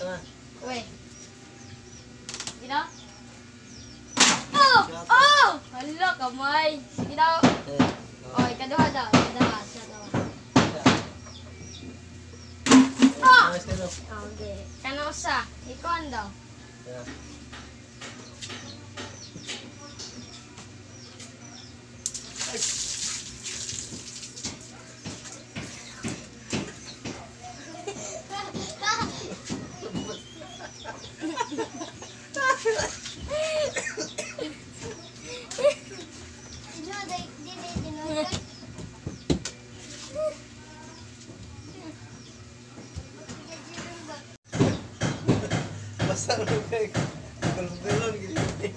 Na. Uy. Sige na. Oh! Oh! Hala, kamay. Sige daw. Eh. Oh, ikaduha daw. Ikaduha. Siya daw. Ah! Nice kayo. Okay. Kano sa? Ikuan daw. Yeah. Basta mo kay Kulong-kulong gini. Eh.